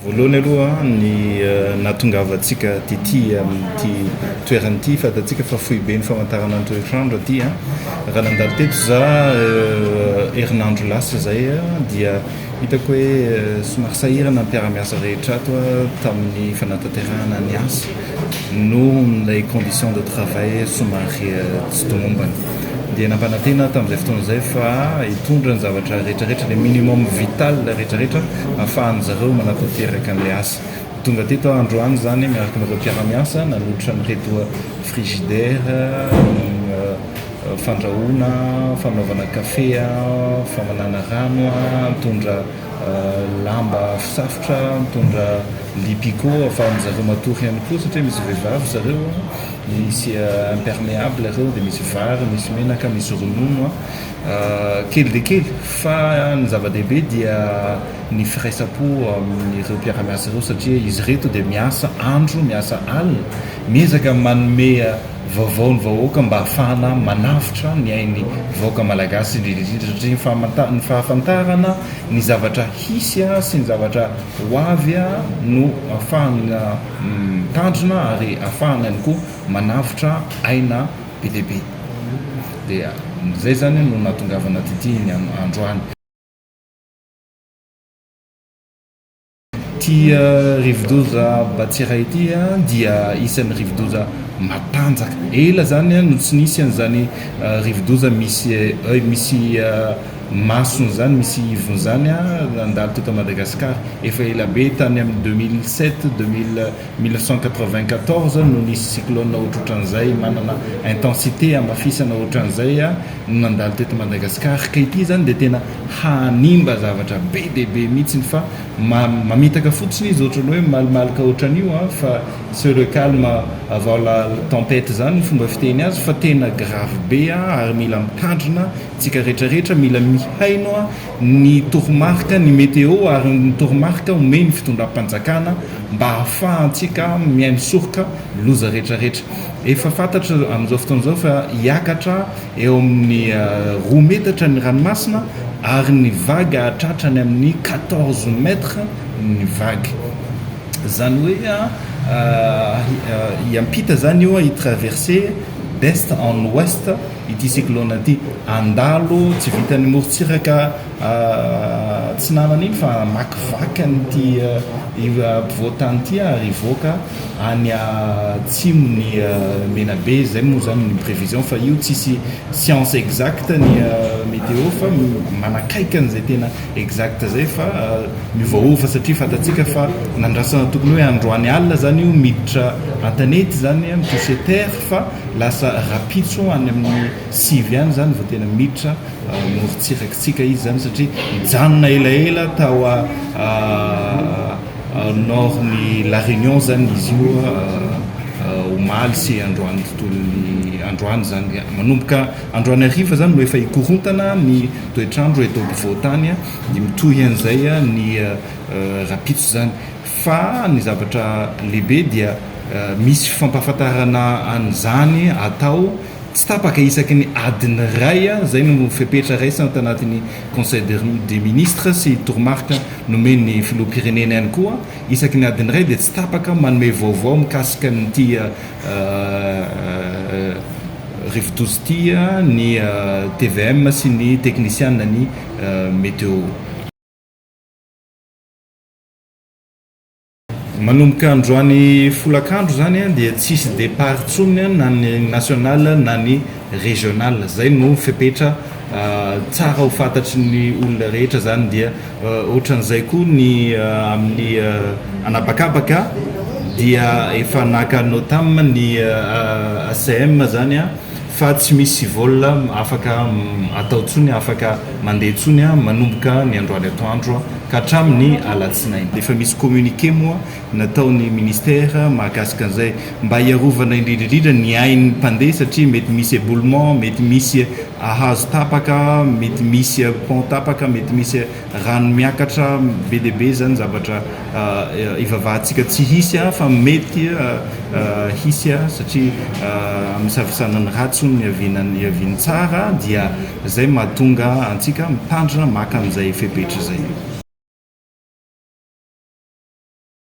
Voalohany aloha ny nahatongavantsika tety amin'ity toerana ity, fantatsika fa foiben'ny famantarana ny toetr'andro aty. Raha nandalo teto za herinandro lasa izay dia hitako hoe somary sahirana ny mpiara-miasa rehetra ato tamin'ny fanatanterahana ny asa noho ilay condition de travail somary tsy tomombana. Dia nampanantena aho tamin'izay fotoana izay fa hitondra ny zavatra rehetrarehetra, ilay minimum vital rehetrarehetra ahafahan-dry zareo manatanteraka an'ilay asa. Tonga teto aho androany izany miaraka amin'ireo mpiara-miasa nanolotra an'ireto frigidaire, fandrahoana, fanaovana kafe, famanana rano, nitondra lamba fisafotra, nitondra lit picot ahafahan-dry zareo matory ihany koa satria misy vehivavy zareo. Misy imperméable ireo dia misy vary, misy menaka, misy ronono kely dia kely fa ny zava-dehibe dia ny firaisam-po amin'ireo mpiara-miasa ireo satria izy ireto dia miasa andro, miasa alina, miezaka manome vaovao ny vahoaka mba hahafahana manavotra ny ain'ny vahoaka malagasy indrindra indrindra satria ny fahafantarana ny zavatra hisy sy ny zavatra ho avy no ahafahana mitandrina ary ahafahana ihany koa manavotra aina be dia be. Dia izay izany no nahatongavana taty ny androany. Ity rivodoza Batsirai ity dia isan'ny rivodoza matanjaka. Ela izany no tsy nisy an'izany rivodoza misy misy masony izany, misy ivony izany nandalo teto Madagasikara. Efa ela be tany amin'ny 2007, 1994 no nisy cyclone ohatrohatran'izay manana intensité hamafisana ohatran'izay no nandalo teto Madagasikara. Ka ity izany dia tena hanimba zavatra be dia be mihitsy fa mamitaka fotsiny izy ohatran'ny hoe malomaloka ohatran'io fa c'est le calme avant la tempête izany ny fomba fiteny azy fa tena grave be ary mila mitandrina Tsika rehetra rehetra mila mihaino ny toromarika ny météo ary ny toromarika omen'ny fitondram-panjakana mba ahafahantsika mihaino soroka loza rehetra rehetra. Efa fantatra amin'izao fotoana izao fa hiakatra eo amin'ny roa metatra ny ranomasina ary ny vague hahatratra any amin'ny 14 mètres ny vague. Izany hoe hiampita izany io, hi-traverser d'est en ouest Ity cyclone ity handalo tsy vitan'ny morontsiraka atsinanana iny fa hamakivaky an'ity ampovoan-tany ity ary hivoaka any atsimon'i Menabe, izay moa izany ny prévision fa io tsisy science exacte ny météo fa manakaiky an'izay tena exacte izay fa miovaova satria fantatsika fa nandrasana tokony hoe androany alina izany io miditra an-tanety izany mi-toucher terre fa Lasa rapitso any amin'ny sivy any zany vao tena miditra morontsirakitsika izy zany satria nijanona elaela tao nord ny La Réunion zany izy io omaly sy androany tontolon'ny androany zany. Manomboka androany hariva zany no efa hikorontana ny toetr'andro eto ampovoan-tany dia mitohy an'izay ny rapitso zany. Fa ny zavatra lehibe dia misy fampahafantarana an'izany atao tsy tapaka isaky ny adiny iray, izay no fepetra raisina tanatin'ny Conseil des ministres sy toromarika nomen'ny filoham-pirenena ihany koa, isaky ny adiny iray dia tsy tapaka manome vaovao mikasika an'ity rivodoza ity ny tvm sy ny teknisiana ny météo. Manomboka androany folakandro izany dia tsy hisy départ intsony na ny national na ny régional. Izay no fepetra tsara ho fantatry ny olona rehetra izany dia ohatran'izay koa ny amin'ny anabakabaka dia efa naka notam ny ACM izany fa tsy misy vol afaka atao intsony, afaka mandeha intsony manomboka ny androany atoandro ka hatramin'ny alatsinainy. Efa misy communiqué moa nataon'ny ministère mahakasika an'izay mba hiarovana indrindra indrindra ny ain'ny mpandeha satria mety misy éboulement, mety misy hazo tapaka, mety misy pont tapaka, mety misy rano miakatra, be dia be izany zavatra ivavahantsika tsy hisy fa mety hisy satria amisavisana ny ratsy hono ny hiavian'ny tsara dia izay mahatonga antsika mitandrina maka an'izay fepetra izay.